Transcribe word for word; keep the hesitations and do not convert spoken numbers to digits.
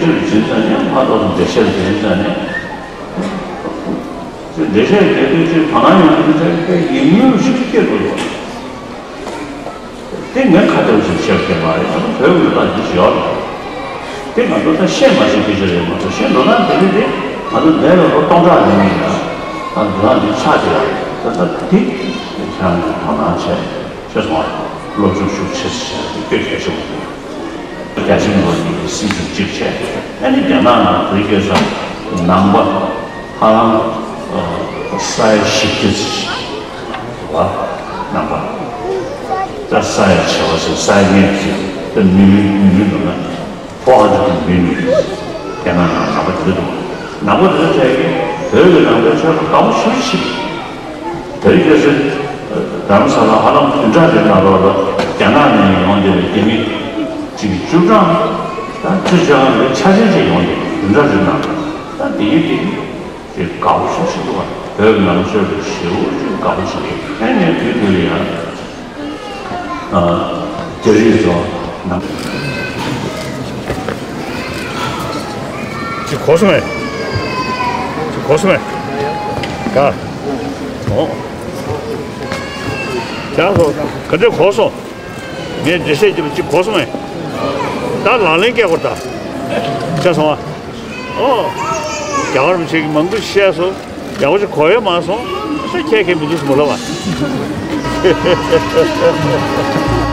འཛིན་ས་ནས་མ་གཏོགས་འགྲེལ་བཤད་འཛིན་ས་ནས། འགྲེལ་བཤད་རྒྱག་དུས་ཅིག་དོ་སྣང་ཡོང་དུས་ཚོད་དཔེ་ཡིད་སྨོན་ཞིག་སྐྱེ་དགོས་རེད། དེ་ངས་ཁ་གཏད་ཞིག་བཤད་མཁན་མ་རེད། ང་ཚོ་བོད་ཀྱི་ལུགས་ལ་འདི་ཞིག་ཡོད་རེད། དེ་ང་ཚོ་ད་ཤེས་མ་ཤེས་སྐད་ཆ་རེད་མ་གཏོགས། ཤེས་འདོད་ན་དེ་ནི་དེ་ང་ཚོ་འདས་པའི་ལོ་སྟོང་ཕྲག་རིང་ཡིན་ན་ད་འདི་རང་འདི་ཆགས་ཀྱི་ཡོད་རེད། ད་ད་དེ་ཁྱེད་རང་གིས་དོ་སྣང་བྱས། ཤེས་སོང་ང་། སློབ་སྦྱོང་ཤུགས་ཆེ་ཙམ་བྱས་ཏེ་སྐད་ཆ་ཆེ་བོ་འདུག་རྒྱ་ཆེན་པོ་གཉིས་ཀྱི་སྲིད་ཇུས་གཅིག་བྱས། ཨ་ནི་རྒྱ་ནག་ནང་བོད་སྐད་ས་ནང་པ་ཧ་ལམ་ས་ཡ་བཞི་བརྒྱ་ཙམ་ཞིག་འདུག་བ། ནང་པ་ད་ས་ཡ་བྱེ་བ་ཟེར། ས་ཡ་ལྔ་ཡོད་ཀྱི་ད་མི་མི་མི་འདུག་ན་ཕོ་ཨ་ཅིག་གི་མི་མི་རྒྱ་ནག་ནང་ནང་པ་དེ་འདྲ་འདུག་ནང་པ་དེ་འདྲ་བྱས་ཀྱི་བོད་ཀྱི་ནང་པའི་ཆོས་ལ་དགའ་པོ་ཞེ་པོ་ཞིག་དེ་རིང་ཁ་སང་རྡ་རམ་ས་ལ་ཧ་ལམ་བདུན་ཕྲག་རེ་ནང་ལོགས་ལ་རྒྱ་ནག་ནས་ཡོང་བསྡད་པའི་རྒྱ་མི་གཅིག་བཅུ་གྲངས་དང་བཅུ་བཅོ་ལྔ་ཆ་ཆེན་ཅིག་ཡོང་བསྡད། བདུན་ཕྲག་རེ་ནང་ལ། ད་དེ་ཡིན་དེ་ཡིན་དེ་དགའ་པོ་ཞེ་པོ་ཞིག་འདུག་བ། བོད་ནང་ཆོས་ལ་ཞེ་པོ་ཅིག་དགའ་པོ་ཞིག་རེད། ཨ་ནི་དུས་དུས་ལ་ཡང་རྒྱ་རིགས་ཚོ་ནང་ཅིག་གོ་སོང་ངས། ཅིག་གོ་སོང་ངས། ག་ཨོ། ཀྱང་སོ་ག་འདྲས་གོ་སོང་། ངས་འགྲེལ་བཤད་བགྱིས་པ་གཅིག་གོ་སོང་ངས། ད་ལག་ལེན་བཀལ་དགོས་ད། ཤེས་སོང་ཨ། ཨོ། རྒྱལ་བ་རིན་པོ་ཆེ་གིས་མང་པོ་བཤད་སོང་། རྒྱལ་པོ་ཅིག་གོ་ཡ་མ་སོང་། ས་ཁྱད་ཁྱད་མི་འདུག་སྨོན་ལམ་བ།